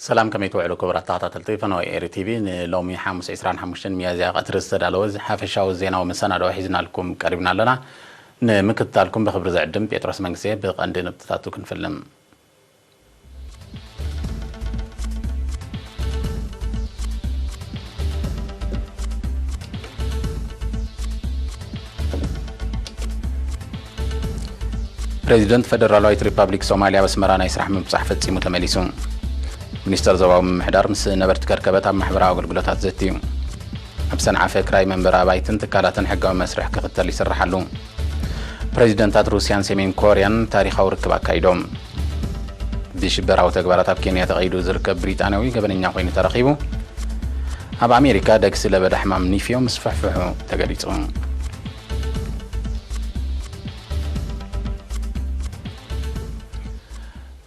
ሰላም፣ ከመይ ትውዕሉ ክቡራት ተኸታተልቲ ፈነወ ኤሪ ቲቪ? ንሎሚ ሓሙስ ዕስራን ሓሙሽተን ሚያዝያ ቀትሪ ዝተዳለወ ሓፈሻዊ ዜናዊ መሰናድኦ ሒዝናልኩም ቀሪብና ኣለና። ንምክትታልኩም ብኽብሪ ዝዕድም ጴጥሮስ መንግስቴ። ብቐንዲ ነጥብታቱ ክንፍልም። ፕሬዚደንት ፈደራላዊት ሪፓብሊክ ሶማልያ ኣብ ኣስመራ ናይ ስራሕ ምብጻሕ ፈጺሙ ተመሊሱ። ሚኒስተር ዞባዊ ምምሕዳር ምስ ነበርቲ ከርከበት ኣብ ማሕበራዊ ኣገልግሎታት ዘትዩ። ኣብ ሰንዓፈ ክራይ መንበሪ ኣባይትን ትካላትን ሕጋዊ መስርሕ ክኽተል ይስራሕ ኣሎ። ፕሬዚደንታት ሩስያን ሰሜን ኮርያን ታሪኻዊ ርክብ ኣካይዶም። ብሽበራዊ ተግባራት ኣብ ኬንያ ተቐይዱ ዝርከብ ብሪጣንያዊ ገበነኛ ኮይኑ ተረኺቡ። ኣብ ኣሜሪካ ደግሲ ለበዳ ሕማም ኒፍዮ ምስፍሕፍሑ ተገሊጹ።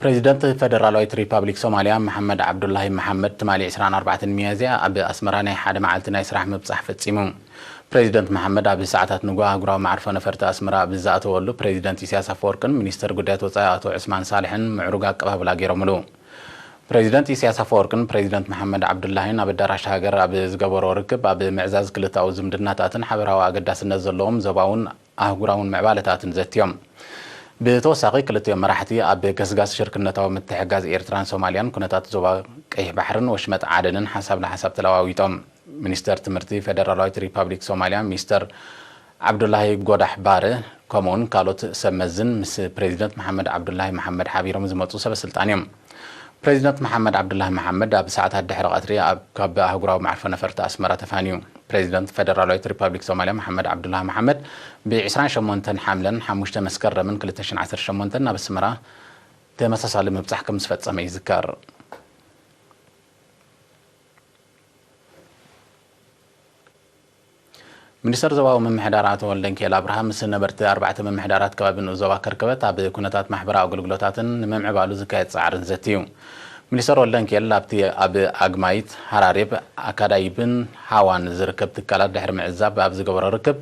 ፕሬዚደንት ፈደራላዊት ሪፓብሊክ ሶማልያ መሓመድ ዓብዱላሂ መሓመድ ትማሊ ዕስራን ኣርባዕተን ሚያዝያ ኣብ ኣስመራ ናይ ሓደ መዓልቲ ናይ ስራሕ ምብጻሕ ፈጺሙ። ፕሬዚደንት መሓመድ ኣብ ሰዓታት ንግሆ ኣህጉራዊ መዓርፎ ነፈርቲ ኣስመራ ኣብ ዝኣተወሉ፣ ፕሬዚደንት ኢሳያስ ኣፈወርቅን ሚኒስተር ጉዳያት ወጻኢ ኣቶ ዑስማን ሳልሕን ምዕሩግ ኣቀባብላ ገይሮምሉ። ፕሬዚደንት ኢሳያስ ኣፈወርቅን ፕሬዚደንት መሓመድ ዓብዱላሂን ኣብ ኣዳራሽ ሃገር ኣብ ዝገበሮ ርክብ፣ ኣብ ምዕዛዝ ክልተኣዊ ዝምድናታትን ሓበራዊ ኣገዳስነት ዘለዎም ዞባውን ኣህጉራውን ምዕባለታትን ዘትዮም። ብተወሳኺ፣ ክልቲኦም መራሕቲ ኣብ ገስጋስ ሽርክነታዊ ምትሕግጋዝ ኤርትራን ሶማልያን፣ ኩነታት ዞባ ቀይሕ ባሕርን ወሽመጥ ዓደንን ሓሳብ ንሓሳብ ተለዋዊጦም። ሚኒስተር ትምህርቲ ፈደራላዊት ሪፓብሊክ ሶማልያ ሚስተር ዓብዱላሂ ጎዳሕ ባረ፣ ከምኡውን ካልኦት ሰብ መዝን ምስ ፕሬዚደንት መሓመድ ዓብዱላሂ መሓመድ ሓቢሮም ዝመጹ ሰበ ስልጣን እዮም። ፕሬዚደንት መሓመድ ዓብዱላሂ መሓመድ ኣብ ሰዓታት ድሕሪ ቀትሪ ኣብ ካብ ኣህጉራዊ መዕርፎ ነፈርቲ ኣስመራ ተፋንዩ። ፕሬዚደንት ፈደራላዊት ሪፓብሊክ ሶማልያ መሓመድ ዓብዱላሂ መሓመድ ብ ዕስራን ሸሞንተን ሓምለን ሓሙሽተ መስከረምን ክልተ ሽሕን ዓሰርተ ሸሞንተን ናብ ኣስመራ ተመሳሳሊ ምብጻሕ ከም ዝፈጸመ ይዝከር። ሚኒስተር ዞባዊ ምምሕዳር ኣቶ ወልደንኪኤል ኣብርሃ ምስ ነበርቲ ኣርባዕተ ምምሕዳራት ከባቢ ንኡስ ዞባ ከርከበት ኣብ ኩነታት ማሕበራዊ ኣገልግሎታትን ንምምዕባሉ ዝካየድ ጻዕርን ዘትዩ። ሚኒስተር ወልደንኪኤል ኣብቲ ኣብ ኣግማይት፣ ሃራሬብ፣ ኣካዳይብን ሃዋን ዝርከብ ትካላት ድሕሪ ምዕዛብ ኣብ ዝገበሮ ርክብ፣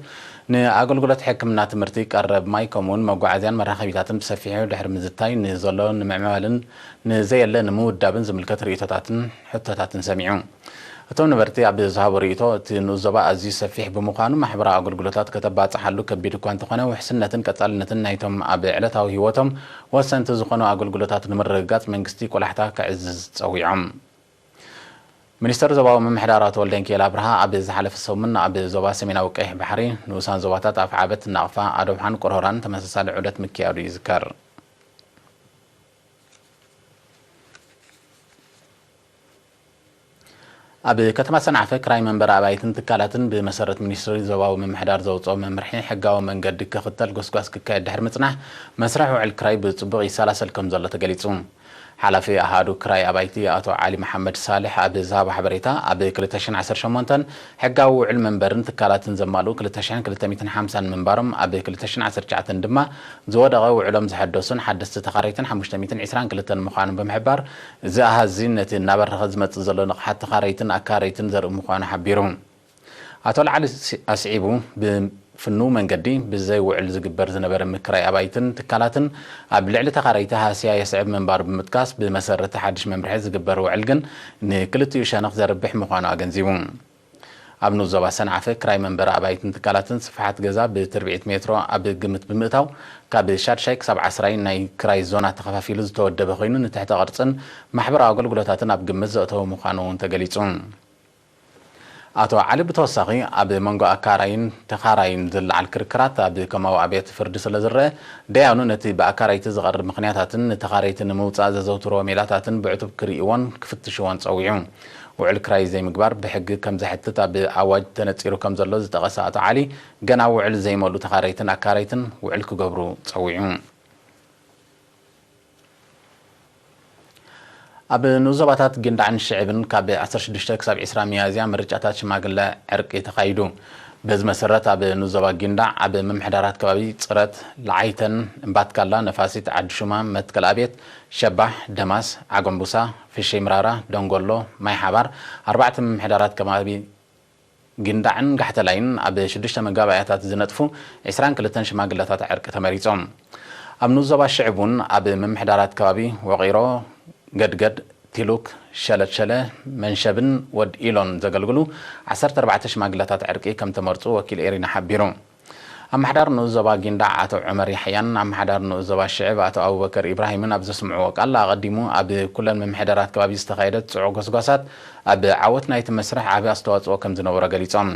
ንኣገልግሎት ሕክምና፣ ትምህርቲ፣ ቀረብ ማይ ከምኡውን መጓዓዝያን መራኸቢታትን ብሰፊሑ ድሕሪ ምዝታይ፣ ንዘሎ ንምዕማልን ንዘየለ ንምውዳብን ዝምልከት ርእይቶታትን ሕቶታትን ሰሚዑ። እቶም ነበርቲ ኣብ ዝሃቦ ርእይቶ፣ እቲ ንኡስ ዞባ ኣዝዩ ሰፊሕ ብምዃኑ፣ ማሕበራዊ ኣገልግሎታት ከተባጽሓሉ ከቢድ እኳ እንተኾነ፣ ውሕስነትን ቀጻልነትን ናይቶም ኣብ ዕለታዊ ህይወቶም ወሰንቲ ዝኾኑ ኣገልግሎታት ንምርግጋጽ መንግስቲ ቆላሕታ ከዕዝዝ ጸዊዖም። ሚኒስተር ዞባዊ ምምሕዳር ኣቶ ወልደንኪኤል ኣብርሃ ኣብ ዝሓለፈ ሰሙን ኣብ ዞባ ሰሜናዊ ቀይሕ ባሕሪ ንኡሳን ዞባታት ኣፍዓበት፣ ናቕፋ፣ ኣደብሓን ቆርሆራን ተመሳሳሊ ዑደት ምክያዱ ይዝከር። ኣብ ከተማ ሰንዓፈ ክራይ መንበሪ ኣባይትን ትካላትን ብመሰረት ሚኒስትሪ ዞባዊ ምምሕዳር ዘውፅኦ መምርሒ ሕጋዊ መንገዲ ክኽተል ጎስጓስ ክካየድ ድሕሪ ምፅናሕ መስርሕ ውዕል ክራይ ብፅቡቕ ይሰላሰል ከም ዘሎ ተገሊፁ። ሓላፊ ኣሃዱ ክራይ ኣባይቲ ኣቶ ዓሊ መሓመድ ሳልሕ ኣብ ዝሃቦ ሓበሬታ ኣብ ክልተ ሽሕን ዓሰርተ ሸሞንተን ሕጋዊ ውዕል መንበርን ትካላትን ዘማልኡ ክልተ ሽሕን ክልተ ሚእትን ሓምሳን ምንባሮም ኣብ ክልተ ሽሕን ዓሰርተ ትሽዓተን ድማ ዝወደቐ ውዕሎም ዘሐደሱን ሓደስቲ ተኻረይትን ሓሙሽተ ሚእትን ዕስራን ክልተን ምዃኖም ብምሕባር፣ እዚ ኣሃዝ እዚ ነቲ እናበረኸ ዝመጽእ ዘሎ ንቕሓት ተኻረይትን ኣካረይትን ዘርኢ ምዃኑ ሓቢሩ። ኣቶ ልዓሊ ኣስዒቡ፣ ብፍኑው መንገዲ ብዘይ ውዕል ዝግበር ዝነበረ ምክራይ ኣባይትን ትካላትን ኣብ ልዕሊ ተኻረይቲ ሃስያ የስዕብ ምንባሩ ብምጥቃስ፣ ብመሰረት ሓድሽ መምርሒ ዝግበር ውዕል ግን ንክልቲኡ ሸነኽ ዘርብሕ ምዃኑ ኣገንዚቡ። ኣብ ንኡስ ዞባ ሰንዓፈ ክራይ መንበሪ ኣባይትን ትካላትን ስፍሓት ገዛ ብትርብዒት ሜትሮ ኣብ ግምት ብምእታው፣ ካብ ሻድሻይ ክሳብ ዓስራይ ናይ ክራይ ዞና ተኸፋፊሉ ዝተወደበ ኮይኑ፣ ንትሕተ ቅርጽን ማሕበራዊ ኣገልግሎታትን ኣብ ግምት ዘእተወ ምዃኑ እውን ተገሊጹ። ኣቶ ዓሊ ብተወሳኺ፣ ኣብ መንጎ ኣካራይን ተኻራይን ዝለዓል ክርክራት ኣብ ከማዊ ኣብያተ ፍርዲ ስለ ዝረአ፣ ደያኑ ነቲ ብኣካረይቲ ዝቐርብ ምኽንያታትን ንተኻረይቲ ንምውጻእ ዘዘውትርዎ ሜላታትን ብዕቱብ ክርእይዎን ክፍትሽዎን ጸዊዑ። ውዕል ክራይ ዘይምግባር ብሕጊ ከም ዘሕትት ኣብ ኣዋጅ ተነጺሩ ከም ዘሎ ዝጠቐሰ ኣቶ ዓሊ፣ ገና ውዕል ዘይመልኡ ተኻረይትን ኣካረይትን ውዕል ክገብሩ ጸዊዑ። ኣብ ንኡስ ዞባታት ጊንዳዕን ሽዕብን ካብ ዓሰርተ ሽዱሽተ ክሳብ ዕስራ ሚያዝያ ምርጫታት ሽማግለ ዕርቂ ተኻይዱ። በዚ መሰረት፣ ኣብ ንኡስ ዞባ ጊንዳዕ ኣብ ምምሕዳራት ከባቢ ጽረት፣ ለዓይተን፣ እምባትካላ፣ ነፋሲት፣ ዓዲ ሹማ፣ መትከል ኣብየት፣ ሸባሕ፣ ደማስ፣ ዓገምቡሳ፣ ፍሸይ ምራራ፣ ደንጎሎ፣ ማይ ሓባር፣ ኣርባዕተ ምምሕዳራት ከባቢ ጊንዳዕን ጋሕተላይን ኣብ ሽዱሽተ መጋባእያታት ዝነጥፉ ዕስራን ክልተን ሽማግለታት ዕርቂ ተመሪጾም። ኣብ ንኡስ ዞባ ሽዕብ እውን ኣብ ምምሕዳራት ከባቢ ወቒሮ፣ ገድገድ፣ ቲሉክ ሸለትሸለ መንሸብን ወድ ኢሎን ዘገልግሉ ዓሰርተ ኣርባዕተ ሽማግለታት ዕርቂ ከም ተመርጹ ወኪል ኤሪና ሓቢሩ። ኣመሓዳር ንኡስ ዞባ ጊንዳዕ ኣቶ ዑመር ያሕያን ኣመሓዳር ንኡስ ዞባ ሽዕብ ኣቶ ኣቡበከር ኢብራሂምን ኣብ ዘስምዕዎ ቃል፣ ኣቐዲሙ ኣብ ኩለን ምምሕዳራት ከባቢ ዝተኻየደ ጽዑቕ ጎስጓሳት ኣብ ዓወት ናይቲ መስርሕ ዓቢ ኣስተዋጽኦ ከም ዝነበሮ ገሊጾም።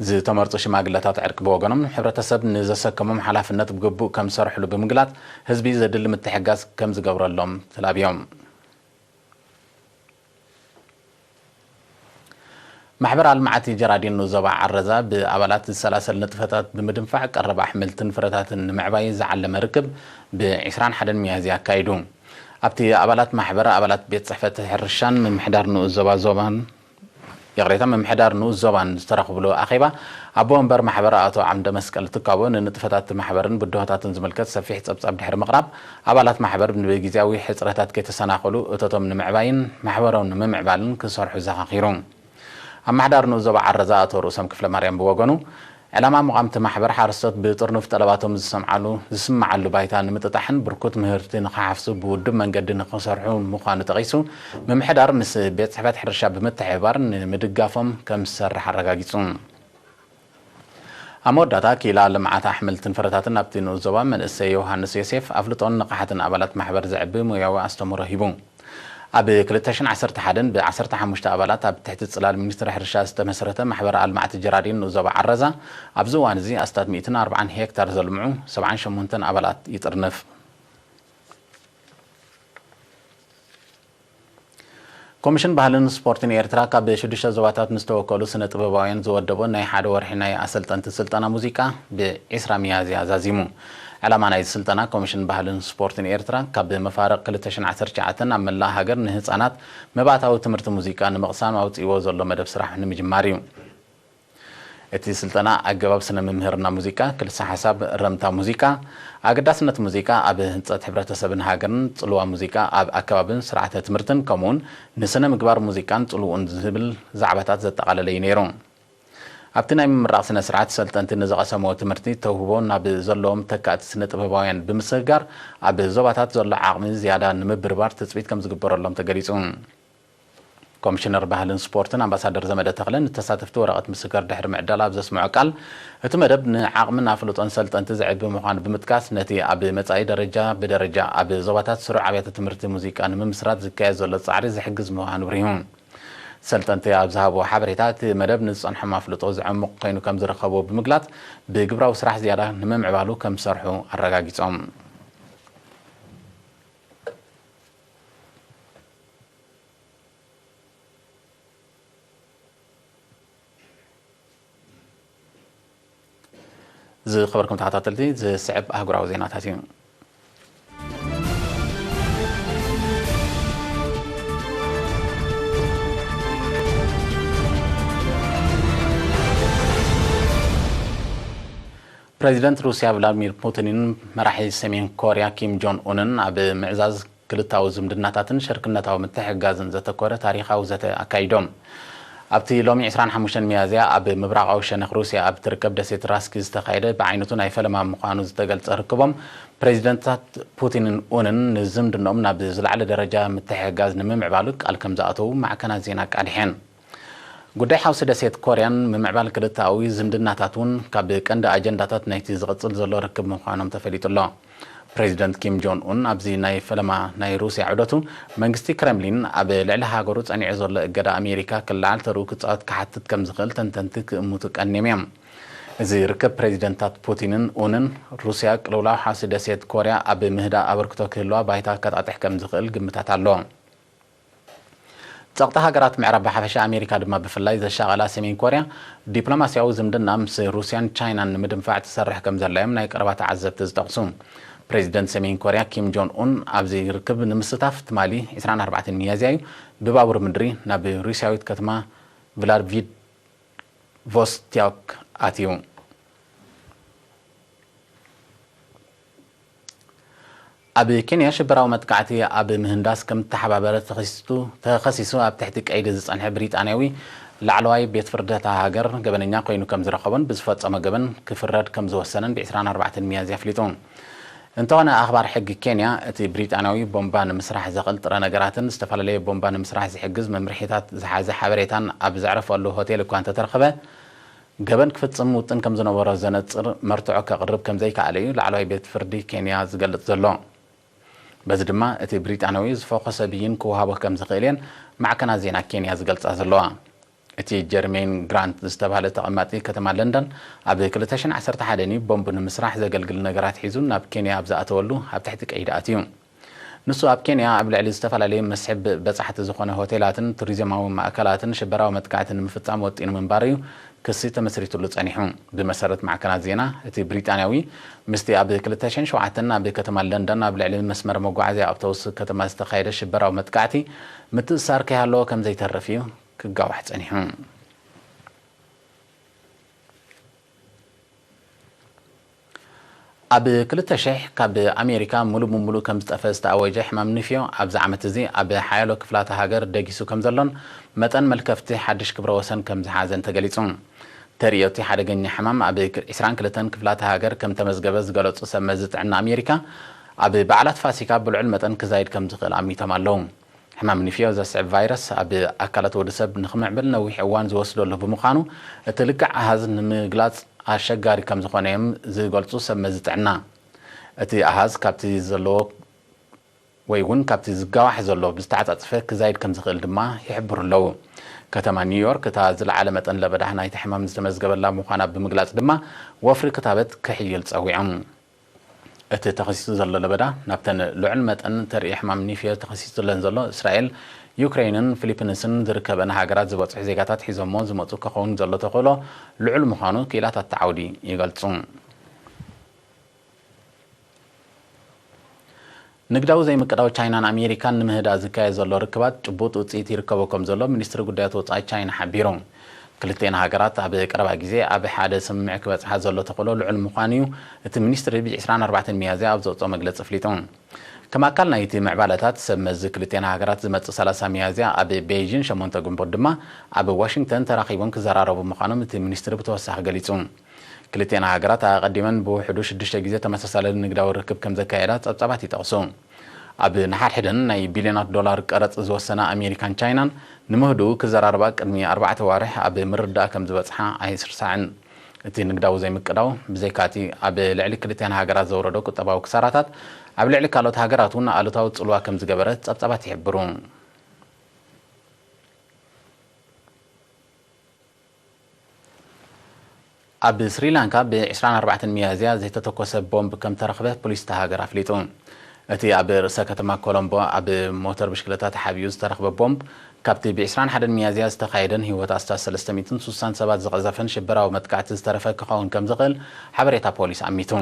ዝተመርጹ ሽማግለታት ዕርቂ ብወገኖም፣ ሕብረተሰብ ንዘሰከሞም ሓላፍነት ብግቡእ ከም ዝሰርሕሉ ብምግላጽ፣ ህዝቢ ዘድሊ ምትሕግጋዝ ከም ዝገብረሎም ተላብዮም። ማሕበር ኣልማዕቲ ጀራዲን ንኡስ ዞባ ዓረዛ ብኣባላት ዝሰላሰል ንጥፈታት ብምድንፋዕ ቀረብ ኣሕምልትን ፍረታትን ንምዕባይ ዝዓለመ ርክብ ብ ዕስራን ሓደን ሚያዝያ ኣካይዱ። ኣብቲ ኣባላት ማሕበር፣ ኣባላት ቤት ጽሕፈት ሕርሻን ምምሕዳር ንኡስ ዞባ ዞባን፣ ይቕሬታ፣ ምምሕዳር ንኡስ ዞባን ዝተረኽብሉ ኣኼባ፣ ኣቦ ወንበር ማሕበር ኣቶ ዓምደ መስቀል ትካቦ ንንጥፈታት ማሕበርን ብድሆታትን ዝምልከት ሰፊሕ ጸብጻብ ድሕሪ ምቕራብ፣ ኣባላት ማሕበር ብግዝያዊ ሕጽረታት ከይተሰናኸሉ እቶቶም ንምዕባይን ማሕበሮም ንምምዕባልን ክሰርሑ ዘኻኺሩ። ኣመሓዳሪ ንኡስ ዞባ ዓረዛ ኣቶ ርእሶም ክፍለ ማርያም ብወገኑ፣ ዕላማ ምቋምቲ ማሕበር ሓረስቶት ብጥርኑፍ ጠለባቶም ዝሰምዓሉ፣ ዝስምዓሉ ባይታ ንምጥጣሕን ብርኩት ምህርቲ ንኽሓፍሱ ብውዱብ መንገዲ ንኽሰርሑ ምዃኑ ጠቒሱ፣ ምምሕዳር ምስ ቤት ጽሕፈት ሕርሻ ብምትሕብባር ንምድጋፎም ከም ዝሰርሕ ኣረጋጊጹ። ኣብ መወዳእታ፣ ክኢላ ልምዓት ኣሕምልትን ፍረታትን ኣብቲ ንኡስ ዞባ መንእሰይ ዮሃንስ ዮሴፍ ኣፍልጦን ንቕሓትን ኣባላት ማሕበር ዘዕቢ ሞያዊ ኣስተምህሮ ሂቡ። ኣብ ክልተ ሽሕን ዓሰርተ ሓደን ብ ዓሰርተ ሓሙሽተ ኣባላት ኣብ ትሕቲ ጽላል ሚኒስትሪ ሕርሻ ዝተመስረተ ማሕበር ኣልማዕቲ ጀራዲን ንኡስ ዞባ ዓረዛ ኣብዚ እዋን እዚ ኣስታት ሚእትን ኣርባዓን ሄክታር ዘልምዑ ሰብዓን ሸሞንተን ኣባላት ይጥርንፍ። ኮሚሽን ባህልን ስፖርትን ኤርትራ ካብ ሽዱሽተ ዞባታት ንዝተወከሉ ስነ ጥበባውያን ዝወደቦ ናይ ሓደ ወርሒ ናይ ኣሰልጠንቲ ስልጠና ሙዚቃ ብ ዕስራ ሚያዝያ ዛዚሙ። ዕላማ ናይዚ ስልጠና ኮሚሽን ባህልን ስፖርትን ኤርትራ ካብ መፋርቕ ክልተ ሽሕን ዓሰርተ ትሽዓተን ኣብ መላእ ሃገር ንህጻናት መባእታዊ ትምህርቲ ሙዚቃ ንምቕሳም ኣውጺእዎ ዘሎ መደብ ስራሕ ንምጅማር እዩ። እቲ ስልጠና ኣገባብ ስነ ምምህርና ሙዚቃ፣ ክልሰ ሓሳብ፣ ረምታ ሙዚቃ፣ ኣገዳስነት ሙዚቃ ኣብ ህንጸት ሕብረተሰብን ሃገርን፣ ጽልዋ ሙዚቃ ኣብ ኣከባብን ስርዓተ ትምህርትን፣ ከምኡውን ንስነ ምግባር ሙዚቃን ጽልውኡን ዝብል ዛዕባታት ዘጠቓለለ እዩ ነይሩ። ኣብቲ ናይ ምምራቕ ስነ ስርዓት፣ ሰልጠንቲ ንዝቐሰምዎ ትምህርቲ ተውህቦ ናብ ዘለዎም ተካእቲ ስነ ጥበባውያን ብምስግጋር፣ ኣብ ዞባታት ዘሎ ዓቕሚ ዝያዳ ንምብርባር ትጽቢት ከም ዝግበረሎም ተገሊጹ። ኮሚሽነር ባህልን ስፖርትን ኣምባሳደር ዘመደ ተኽለ ንተሳተፍቲ ወረቐት ምስክር ድሕሪ ምዕዳል ኣብ ዘስምዖ ቃል፣ እቲ መደብ ንዓቕምን ኣፍልጦን ሰልጠንቲ ዘዕቢ ምዃኑ ብምጥቃስ፣ ነቲ ኣብ መጻኢ ደረጃ ብደረጃ ኣብ ዞባታት ስሩዕ ኣብያተ ትምህርቲ ሙዚቃ ንምምስራት ዝካየድ ዘሎ ጻዕሪ ዝሕግዝ ምዃኑ ኣብሪሁ። ሰልጠንቲ ኣብ ዝሃብዎ ሓበሬታ፣ እቲ መደብ ንዝጸንሖም ኣፍልጦ ዘዕምቕ ኮይኑ ከም ዝረኸብዎ ብምግላጽ፣ ብግብራዊ ስራሕ ዝያዳ ንምምዕባሉ ከም ዝሰርሑ ኣረጋጊጾም። ዝኸበርኩም ተኸታተልቲ፣ ዝስዕብ ኣህጉራዊ ዜናታት እዩ። ፕሬዚደንት ሩስያ ቭላድሚር ፑቲንን መራሒ ሰሜን ኮርያ ኪም ጆን ኡንን ኣብ ምዕዛዝ ክልታዊ ዝምድናታትን ሽርክነታዊ ምትሕግጋዝን ዘተኮረ ታሪኻዊ ዘተ ኣካይዶም። ኣብቲ ሎሚ ዕስራን ሓሙሽተን ሚያዝያ ኣብ ምብራቓዊ ሸነኽ ሩስያ ኣብ ትርከብ ደሴት ራስኪ ዝተኻየደ ብዓይነቱ ናይ ፈለማ ምዃኑ ዝተገልጸ ርክቦም፣ ፕሬዚደንታት ፑቲንን ኡንን ንዝምድንኦም ናብ ዝለዓለ ደረጃ ምትሕግጋዝ ንምምዕባሉ ቃል ከም ዝኣተዉ ማዕከናት ዜና ኣቃሊሐን። ጉዳይ ሓውሲ ደሴት ኮርያን ምምዕባል ክልተኣዊ ዝምድናታት እውን ካብ ቀንዲ ኣጀንዳታት ናይቲ ዝቕጽል ዘሎ ርክብ ምዃኖም ተፈሊጡ ኣሎ። ፕሬዚደንት ኪም ጆን ኡን ኣብዚ ናይ ፈለማ ናይ ሩስያ ዑደቱ፣ መንግስቲ ክረምሊን ኣብ ልዕሊ ሃገሩ ጸኒዑ ዘሎ እገዳ ኣሜሪካ ክለዓል ተርኡ ክጻወት ክሓትት ከም ዝኽእል ተንተንቲ ክእምቱ ቀንዮም እዮም። እዚ ርክብ ፕሬዚደንታት ፑቲንን ኡንን፣ ሩስያ ቅልውላው ሓውሲ ደሴት ኮርያ ኣብ ምህዳእ ኣበርክቶ ክህልዋ ባይታ ከጣጥሕ ከም ዝኽእል ግምታት ኣሎ። ጸቕጢ ሃገራት ምዕራብ ብሓፈሻ፣ ኣሜሪካ ድማ ብፍላይ ዘሻቐላ ሰሜን ኮርያ፣ ዲፕሎማስያዊ ዝምድና ምስ ሩስያን ቻይናን ንምድንፋዕ ትሰርሕ ከም ዘላ እዮም ናይ ቀረባ ተዓዘብቲ ዝጠቕሱ። ፕሬዚደንት ሰሜን ኮርያ ኪም ጆን ኡን ኣብዚ ርክብ ንምስታፍ ትማሊ ዕስራን ኣርባዕተን ሚያዝያ እዩ ብባቡር ምድሪ ናብ ሩስያዊት ከተማ ቭላዲቮስቶክ ኣትዩ። ኣብ ኬንያ ሽበራዊ መጥቃዕቲ ኣብ ምህንዳስ ከም ተሓባበረ ተኸሲሱ፣ ተኸሲሱ ኣብ ትሕቲ ቀይዲ ዝጸንሐ ብሪጣንያዊ ላዕለዋይ ቤት ፍርዲ እታ ሃገር ገበነኛ ኮይኑ ከም ዝረኸቦን ብዝፈጸሞ ገበን ክፍረድ ከም ዝወሰነን ብ ዕስራን ኣርባዕተን ሚያዝያ ኣፍሊጡ። እንተኾነ ኣኽባር ሕጊ ኬንያ እቲ ብሪጣንያዊ ቦምባ ንምስራሕ ዘኽእል ጥረ ነገራትን ዝተፈላለየ ቦምባ ንምስራሕ ዝሕግዝ መምርሒታት ዝሓዘ ሓበሬታን ኣብ ዘዕረፈሉ ሆቴል እኳ እንተተረኸበ፣ ገበን ክፍጽም ውጥን ከም ዝነበሮ ዘነጽር መርትዖ ከቕርብ ከም ዘይከኣለ እዩ ላዕለዋይ ቤት ፍርዲ ኬንያ ዝገልጽ ዘሎ። በዚ ድማ እቲ ብሪጣንያዊ ዝፈኾሰ ብይን ክወሃቦ ከም ዝኽእል እየን ማዕከናት ዜና ኬንያ ዝገልጻ ዘለዋ። እቲ ጀርሜን ግራንት ዝተባህለ ተቐማጢ ከተማ ለንደን ኣብ ክልተ ሽሕን ዓሰርተ ሓደን እዩ ቦምብ ንምስራሕ ዘገልግል ነገራት ሒዙ ናብ ኬንያ ኣብ ዝኣተወሉ ኣብ ትሕቲ ቀይዲ ኣትዩ። ንሱ ኣብ ኬንያ ኣብ ልዕሊ ዝተፈላለዩ መስሕብ በጻሕቲ ዝኾነ ሆቴላትን ቱሪዝማዊ ማእከላትን ሽበራዊ መጥቃዕቲ ንምፍጻም ወጢኑ ምንባሩ እዩ ክሲ ተመስሪቱሉ ጸኒሑ። ብመሰረት ማዕከናት ዜና፣ እቲ ብሪጣንያዊ ምስቲ ኣብ ክልተ ሽሕን ሸውዓተን ኣብ ከተማ ለንደን ኣብ ልዕሊ መስመር መጓዓዝያ ኣውቶቡስ ከተማ ዝተኻየደ ሽበራዊ መጥቃዕቲ ምትእስሳር ከይሃለዎ ከም ዘይተርፍ እዩ ክጋዋሕ ጸኒሑ። ኣብ ክልተ ሽሕ ካብ ኣሜሪካ ሙሉ ብምሉእ ከም ዝጠፈ ዝተኣወጀ ሕማም ኒፍዮ ኣብዚ ዓመት እዚ ኣብ ሓያሎ ክፍላተ ሃገር ደጊሱ ከም ዘሎን መጠን መልከፍቲ ሓድሽ ክብረ ወሰን ከም ዝሓዘን ተገሊጹ። ተርእዮቲ ሓደገኛ ሕማም ኣብ ዕስራን ክልተን ክፍላተ ሃገር ከም ተመዝገበ ዝገለጹ ሰብ መዚ ጥዕና ኣሜሪካ፣ ኣብ በዓላት ፋሲካ ብልዑል መጠን ክዛይድ ከም ዝኽእል ኣሚቶም ኣለዉ። ሕማም ኒፍዮ ዘስዕብ ቫይረስ ኣብ ኣካላት ወዲ ሰብ ንኽምዕብል ነዊሕ እዋን ዝወስደሉ ብምዃኑ፣ እቲ ልክዕ ኣሃዝ ንምግላጽ ኣሸጋሪ ከም ዝኾነ እዮም ዝገልጹ ሰብ መዚ ጥዕና። እቲ ኣሃዝ ካብቲ ዘለዎ ወይ እውን ካብቲ ዝጋዋሕ ዘሎ ብዝተዓጻጸፈ ክዛይድ ከም ዝኽእል ድማ ይሕብሩ ኣለዉ። ከተማ ኒውዮርክ እታ ዝለዓለ መጠን ለበዳ ናይቲ ሕማም ዝተመዝገበላ ምዃና ብምግላጽ ድማ ወፍሪ ክታበት ክሕይል ጸዊዖም። እቲ ተኸሲቱ ዘሎ ለበዳ ናብተን ልዑል መጠን ተርኢ ሕማም ኒፍዮ ተኸሲቱለን ዘሎ እስራኤል፣ ዩክሬንን ፊሊፒንስን ዝርከበን ሃገራት ዝበጽሑ ዜጋታት ሒዞሞ ዝመጹ ክኸውን ዘሎ ተኽእሎ ልዑል ምዃኑ ክኢላታት እቲ ዓውዲ ይገልጹ። ንግዳዊ ዘይምቅዳው ቻይናን ኣሜሪካን ንምህዳእ ዝካየድ ዘሎ ርክባት ጭቡጥ ውጽኢት ይርከቦ ከም ዘሎ ሚኒስትሪ ጉዳያት ወጻኢ ቻይና ሓቢሩ። ክልቴን ሃገራት ኣብ ቀረባ ግዜ ኣብ ሓደ ስምምዕ ክበጽሓ ዘሎ ተኽእሎ ልዑል ምዃኑ እዩ እቲ ሚኒስትሪ ብ ዕስራን ኣርባዕተን ሚያዝያ ኣብ ዘውጽኦ መግለጺ ኣፍሊጡ። ከም ኣካል ናይቲ ምዕባለታት ሰብ መዚ ክልቴን ሃገራት ዝመጽእ ሰላሳ ሚያዝያ ኣብ ቤይጂን፣ ሸሞንተ ግንቦት ድማ ኣብ ዋሽንግተን ተራኺቦም ክዘራረቡ ምዃኖም እቲ ሚኒስትሪ ብተወሳኺ ገሊጹ። ክልቴን ሃገራት ኣቐዲመን ብውሕዱ ሽዱሽተ ግዜ ተመሳሳሊ ንግዳዊ ርክብ ከም ዘካየዳ ጸብጻባት ይጠቕሱ። ኣብ ንሓድሕደን ናይ ቢልዮናት ዶላር ቀረጽ ዝወሰና ኣሜሪካን ቻይናን ንምህድኡ ክዘራረባ ቅድሚ ኣርባዕተ ዋርሕ ኣብ ምርድዳእ ከም ዝበጽሓ ኣይስርሳዕን። እቲ ንግዳዊ ዘይምቅዳው ብዘይካቲ ኣብ ልዕሊ ክልቴን ሃገራት ዘውረዶ ቁጠባዊ ክሳራታት ኣብ ልዕሊ ካልኦት ሃገራት እውን ኣሉታዊ ጽልዋ ከም ዝገበረ ጸብጻባት ይሕብሩ። ኣብ ስሪላንካ ብ ዕስራን ኣርባዕተን ሚያዝያ ዘይተተኮሰ ቦምብ ከም ተረኽበ ፖሊስ እታ ሃገር ኣፍሊጡ። እቲ ኣብ ርእሰ ከተማ ኮሎምቦ ኣብ ሞተር ብሽክለታ ተሓቢኡ ዝተረኽበ ቦምብ፣ ካብቲ ብ ዕስራን ሓደን ሚያዝያ ዝተኻየደን ህይወት ኣስታት ሰለስተ ሚእትን ስሳን ሰባት ዝቐዘፈን ሽበራዊ መጥቃዕቲ ዝተረፈ ክኸውን ከም ዝኽእል ሓበሬታ ፖሊስ ኣሚቱ።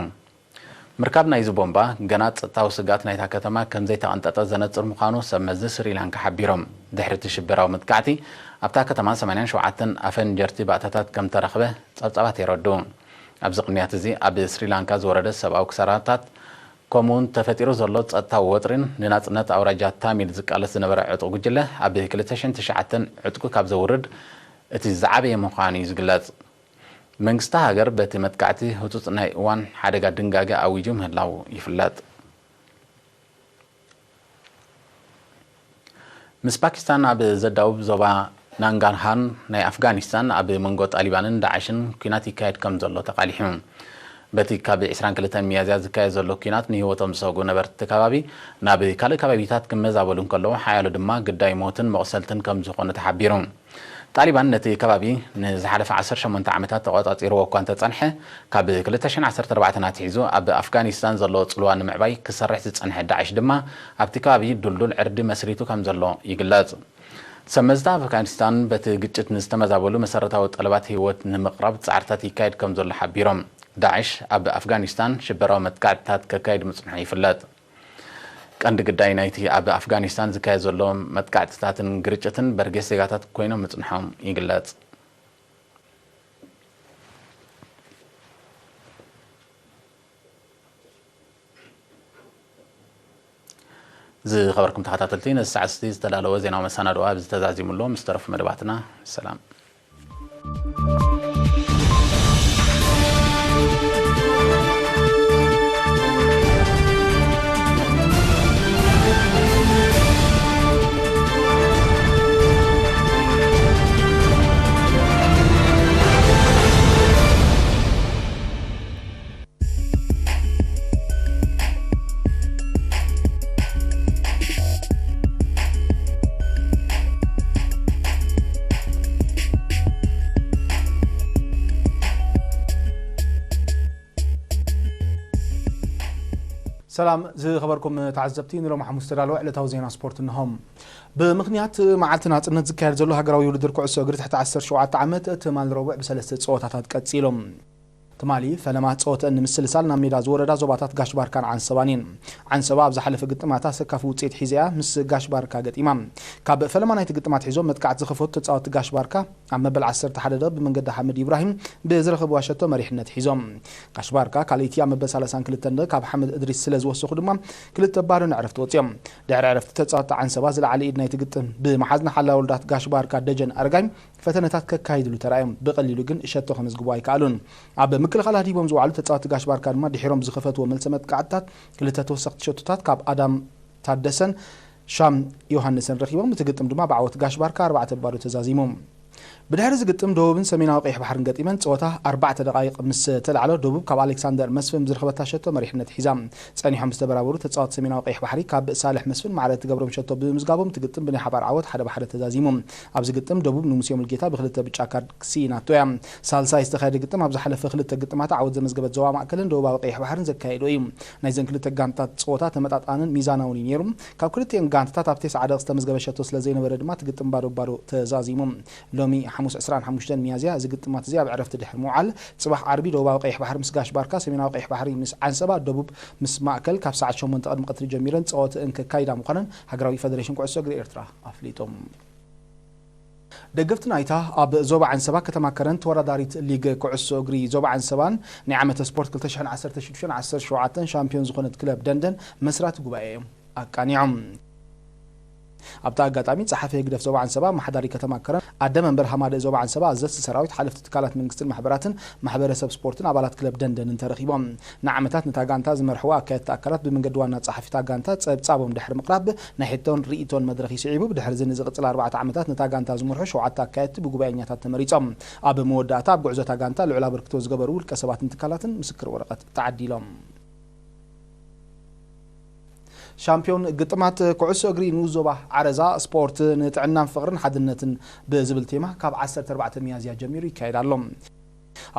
ምርካብ ናይዚ ቦምባ፣ ገና ጸጥታዊ ስግኣት ናይታ ከተማ ከም ዘይተቐንጠጠ ዘነጽር ምዃኑ ሰብ መዚ ስሪላንካ ሓቢሮም። ድሕሪ እቲ ሽበራዊ መጥቃዕቲ፣ ኣብታ ከተማ ሰማንያን ሸውዓተን ኣፈንጀርቲ ባእታታት ከም ተረኽበ ጸብጻባት የረድኡ። ኣብዚ ቅንያት እዚ ኣብ ስሪላንካ ዝወረደ ሰብኣዊ ክሳራታት፣ ከምኡውን ተፈጢሩ ዘሎ ጸጥታዊ ወጥሪን ንናጽነት ኣውራጃ ታሚል ዝቃለስ ዝነበረ ዕጡቕ ጉጅለ ኣብ ክልተ ሽሕን ትሽዓተን ዕጥቁ ካብ ዘውርድ እቲ ዝዓበየ ምዃኑ እዩ ዝግለጽ። መንግስቲ ሃገር በቲ መጥቃዕቲ ህጹጽ ናይ እዋን ሓደጋ ድንጋገ ኣዊጁ ምህላዉ ይፍለጥ። ምስ ፓኪስታን ኣብ ዘዳውብ ዞባ ናንጋርሃን ናይ ኣፍጋኒስታን ኣብ መንጎ ጣሊባንን ዳዕሽን ኲናት ይካየድ ከም ዘሎ ተቓሊሑ። በቲ ካብ ዕስራን ክልተን ሚያዝያ ዝካየድ ዘሎ ኲናት ንህይወቶም ዝሰጉ ነበርቲ እቲ ከባቢ ናብ ካልእ ከባቢታት ክመዛበሉ እንከለዉ፣ ሓያሎ ድማ ግዳይ ሞትን መቑሰልትን ከም ዝኾኑ ተሓቢሩ። ጣሊባን ነቲ ከባቢ ንዝሓለፈ ዓሰርተ ሸሞንተ ዓመታት ተቖጻጺርዎ እኳ እንተጸንሐ፣ ካብ ክልተ ሽሕን ዓሰርተ ኣርባዕተን ኣትሒዙ ኣብ ኣፍጋኒስታን ዘለዎ ጽልዋ ንምዕባይ ክሰርሕ ዝጸንሐ ዳዕሽ ድማ ኣብቲ ከባቢ ድልዱል ዕርዲ መስሪቱ ከም ዘሎ ይግለጽ። ሰመዝቲ ኣፍጋኒስታን በቲ ግጭት ንዝተመዛበሉ መሰረታዊ ጠለባት ህይወት ንምቕራብ ጻዕርታት ይካየድ ከም ዘሎ ሓቢሮም። ዳዕሽ ኣብ ኣፍጋኒስታን ሽበራዊ መጥቃዕትታት ከካይድ ምጽንሑ ይፍለጥ። ቀንዲ ግዳይ ናይቲ ኣብ ኣፍጋኒስታን ዝካየድ ዘሎ መጥቃዕትታትን ግርጭትን በርጌስ ዜጋታት ኮይኖም ምጽንሖም ይግለጽ። ዝኸበርኩም ተኸታተልቲ፣ ነዚ ሰዓት እዚ ዝተዳለወ ዜናዊ መሰናድኦ ኣብዚ ተዛዚሙ ኣሎ። ምስ ተረፉ መደባትና ሰላም። ሰላም ዝኸበርኩም ተዓዘብቲ፣ ንሎሚ ሓሙስ ዝተዳለወ ዕለታዊ ዜና ስፖርት እንሆ። ብምኽንያት መዓልቲ ናጽነት ዝካየድ ዘሎ ሃገራዊ ውድድር ኩዕሶ እግሪ ትሕቲ ዓሰርተ ሸውዓተ ዓመት ትማሊ ረቡዕ ብሰለስተ ጸወታታት ቀጺሎም። ትማሊ ፈለማ ጸወተን ንምስልሳል ናብ ሜዳ ዝወረዳ ዞባታት ጋሽ ባርካን ዓንሰባን እየን። ዓንሰባ ኣብ ዝሓለፈ ግጥማታ ሰካፊ ውጽኢት ሒዘያ ምስ ጋሽ ባርካ ገጢማ። ካብ ፈለማ ናይቲ ግጥማት ሒዞም መጥቃዕቲ ዝኸፈቱ ተጻወትቲ ጋሽ ባርካ ኣብ መበል ዓሰርተ ሓደ ደቂቕ ብመንገዲ ሓመድ ኢብራሂም ብዝረኸብዋ ሸቶ መሪሕነት ሒዞም። ጋሽ ባርካ ካልኣይቲ ኣብ መበል ሰላሳን ክልተን ደቂቕ ካብ ሓመድ እድሪስ ስለ ዝወሰኹ ድማ ክልተ ባዶ ንዕረፍቲ ወጺኦም። ድሕሪ ዕረፍቲ ተጻወትቲ ዓንሰባ ዝለዓለ ኢድ ናይቲ ግጥም ብምሓዝ ንሓላዊ ወልዳት ጋሽ ባርካ ደጀን ኣረጋይ ፈተነታት ከካይድሉ ተራእዮም። ብቐሊሉ ግን ሸቶ ከመዝግቡ ኣይከኣሉን። ኣብ ምክልኻል ኣድሂቦም ዝወዓሉ ተጻወትቲ ጋሽ ባርካ ድማ ድሒሮም ዝኸፈትዎ መልሰ መጥቃዕትታት ክልተ ተወሰኽቲ ሸቶታት ካብ ኣዳም ታደሰን ሻም ዮሃንስን ረኺቦም። እቲ ግጥም ድማ ብዓወት ጋሽ ባርካ ኣርባዕተ ባዶ ተዛዚሙ። ብድሕሪ እዚ ግጥም ደቡብን ሰሜናዊ ቀይሕ ባሕርን ገጢመን ጸወታ ኣርባዕተ ደቓይቕ ምስ ተላዕሎ ደቡብ ካብ ኣሌክሳንደር መስፍን ዝረኸበታ ሸቶ መሪሕነት ሒዛ። ጸኒሖም ዝተበራበሩ ተጻወትቲ ሰሜናዊ ቀይሕ ባሕሪ ካብ ሳልሕ መስፍን ማዕረ እትገብሮም ሸቶ ብምምዝጋቦም እቲ ግጥም ብናይ ሓባር ዓወት ሓደ ብሓደ ተዛዚሙ። ኣብዚ ግጥም ደቡብ ንሙሴ ሙልጌታ ብክልተ ብጫ ካርድ ክስኢናቶ እያ። ሳልሳይ ዝተኻየደ ግጥም ኣብ ዝሓለፈ ክልተ ግጥማት ዓወት ዘመዝገበት ዞባ ማእከልን ደቡባዊ ቀይሕ ባሕርን ዘካየዶ እዩ። ናይዘን ክልተ ጋንታት ጸወታ ተመጣጣንን ሚዛናውን እዩ ነይሩ። ካብ ክልቲኤን ጋንታታት ኣብ ተስዓ ደቂቕ ዝተመዝገበ ሸቶ ስለ ዘይነበረ ድማ እቲ ግጥም ባዶ ባዶ ተዛዚሙ። ሎሚ ሓሙስ ዕስራን ሓሙሽተን ሚያዝያ እዚ ግጥማት እዚ ኣብ ዕረፍቲ ድሕሪ ምውዓል፣ ጽባሕ ዓርቢ ደቡባዊ ቀይሕ ባሕሪ ምስ ጋሽ ባርካ፣ ሰሜናዊ ቀይሕ ባሕሪ ምስ ዓንሰባ፣ ደቡብ ምስ ማእከል ካብ ሰዓት ሸሞንተ ቅድሚ ቀትሪ ጀሚረን ጸወተአን ከካይዳ ምዃነን ሃገራዊ ፈደሬሽን ኩዕሶ እግሪ ኤርትራ ኣፍሊጡ። ደገፍቲ ናይታ ኣብ ዞባ ዓንሰባ ከተማ ከረን ተወዳዳሪት ሊግ ኩዕሶ እግሪ ዞባ ዓንሰባን ናይ ዓመተ ስፖርት ክልተ ሽሕን ዓሰርተ ሽዱሽተን ዓሰርተ ሸውዓተን ሻምፒዮን ዝኾነት ክለብ ደንደን መስራቲ ጉባኤ እዮም ኣቃኒዖም። ኣብቲ ኣጋጣሚ ጸሓፊ ህግደፍ ዞባ ዓንሰባ፣ ኣመሓዳሪ ከተማ ከረን፣ ኣደ መንበር ሃማደእ ዞባ ዓንሰባ፣ ኣዘዝቲ ሰራዊት፣ ሓለፍቲ ትካላት መንግስትን ማሕበራትን፣ ማሕበረሰብ ስፖርትን ኣባላት ክለብ ደንደንን ተረኺቦም። ንዓመታት ነታ ጋንታ ዝመርሕዋ ኣካየድቲ ኣካላት ብመንገዲ ዋና ጸሓፊ እታ ጋንታ ጸብጻቦም ድሕሪ ምቕራብ ናይ ሕቶን ርእይቶን መድረኽ ይስዒቡ። ብድሕሪ እዚ ንዝቕጽል ኣርባዕተ ዓመታት ነታ ጋንታ ዝመርሑ ሸውዓተ ኣካየድቲ ብጉባኤኛታት ተመሪጾም። ኣብ መወዳእታ ኣብ ጉዕዞ እታ ጋንታ ልዑል ኣበርክቶ ዝገበሩ ውልቀ ሰባትን ትካላትን ምስክር ወረቐት ተዓዲሎም። ሻምፒዮን ግጥማት ኩዕሶ እግሪ ንኡስ ዞባ ዓረዛ ስፖርት ንጥዕናን ፍቕርን ሓድነትን ብዝብል ቴማ ካብ ዓሰርተ ኣርባዕተ ሚያዝያ ጀሚሩ ይካየድ ኣሎ።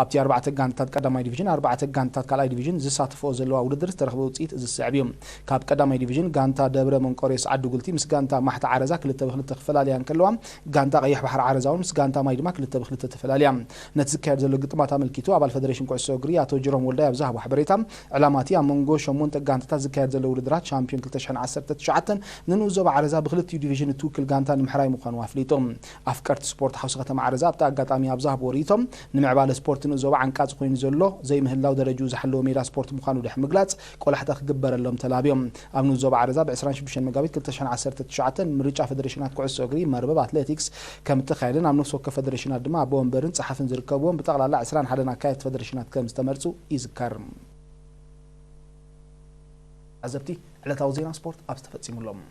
ኣብቲ ኣርባዕተ ጋንታት ቀዳማይ ዲቪዥን ኣርባዕተ ጋንታት ካልኣይ ዲቪዥን ዝሳተፍኦ ዘለዋ ውድድር ዝተረኽበ ውፅኢት እዚ ዝስዕብ እዩ። ካብ ቀዳማይ ዲቪዥን ጋንታ ደብረ መንቆሬስ ዓዲ ጉልቲ ምስ ጋንታ ማሕታ ዓረዛ ክልተ ብክልተ ክፈላልያ እንከለዋ፣ ጋንታ ቀይሕ ባሕሪ ዓረዛ እውን ምስ ጋንታ ማይ ድማ ክልተ ብክልተ ተፈላልያ። ነቲ ዝካየድ ዘሎ ግጥማት ኣመልኪቱ ኣባል ፈደሬሽን ኩዕሶ እግሪ ኣቶ ጅሮም ወልዳይ ኣብ ዝሃቦ ሓበሬታ፣ ዕላማ እቲ ኣብ መንጎ ሸሞንተ ጋንታታት ዝካየድ ዘሎ ውድድራት ሻምፒዮን ክልተ ሽሕን ዓሰርተ ትሽዓተን ንንኡስ ዞባ ዓረዛ ብክልቲኡ ዲቪዥን እትውክል ጋንታ ንምሕራይ ምዃኑ ኣፍሊጡ። ኣፍቀርቲ ስፖርት ሓውሲ ከተማ ዓረዛ ኣብቲ ኣጋጣሚ ኣብ ዝሃብዎ ርእይቶ፣ ንምዕባለ ስፖርት ንኡስ ዞባ ዓንቃጺ ኮይኑ ዘሎ ዘይምህላው ደረጅኡ ዝሓለወ ሜዳ ስፖርት ምዃኑ ድሕሪ ምግላጽ፣ ቆላሕታ ክግበረሎም ተላብዮም። ኣብ ንኡስ ዞባ ዓረዛ ብ ዕስራን ሽዱሽተን መጋቢት ክልተ ሽሕን ዓሰርተ ትሽዓተን ምርጫ ፈደሬሽናት ኩዕሶ እግሪ፣ መርበብ፣ ኣትሌቲክስ ከም እተኻየደን ኣብ ነፍሲ ወከፍ ፈደሬሽናት ድማ ኣቦ ወንበርን ጸሓፍን ዝርከብዎም ብጠቕላላ ዕስራን ሓደን ኣካየድቲ ፈደሬሽናት ከም ዝተመርጹ ይዝከር። ዓዘብቲ ዕለታዊ ዜና ስፖርት ኣብ ዝተፈጺሙሎም።